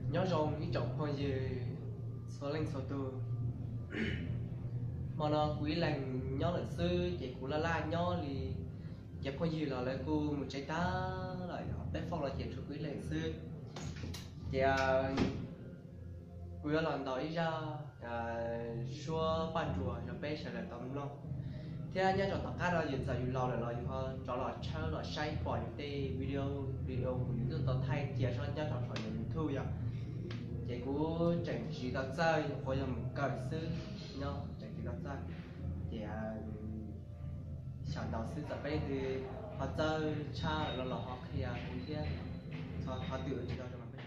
Nyob zoo ib tsoom phooj ywg txhua leej txhua tus. Hmo no kuv ib leeg nyob lawm xwb ces kuv laj laj nyob li. Ces phooj ywg los lawv kuj mus tsev tag lawm, peb foob los ces tshuav kuv ib leeg xwb. Ces kuv yuav los ntaus ib zaj suab paj nruas rau peb sawv daws tau mloog. Thiab nyob rau tom qab no yus txawm yus laus lawm los yus ho rov los tshawb los saib pom yus tej video, video kuv yus twb tau thaij cia nyob rau saum yus YouTube yom. Ces kuv tseem tsis tau txawj, nyuam qhuav yog mus kawm xwb, nyob tseem tsis tau txawj. Ces xyaum ntau xwb, txawm peb leej twg ho txawj tshaj los los ho qhia kuv thiab. Qhov twg tsis tau zoo los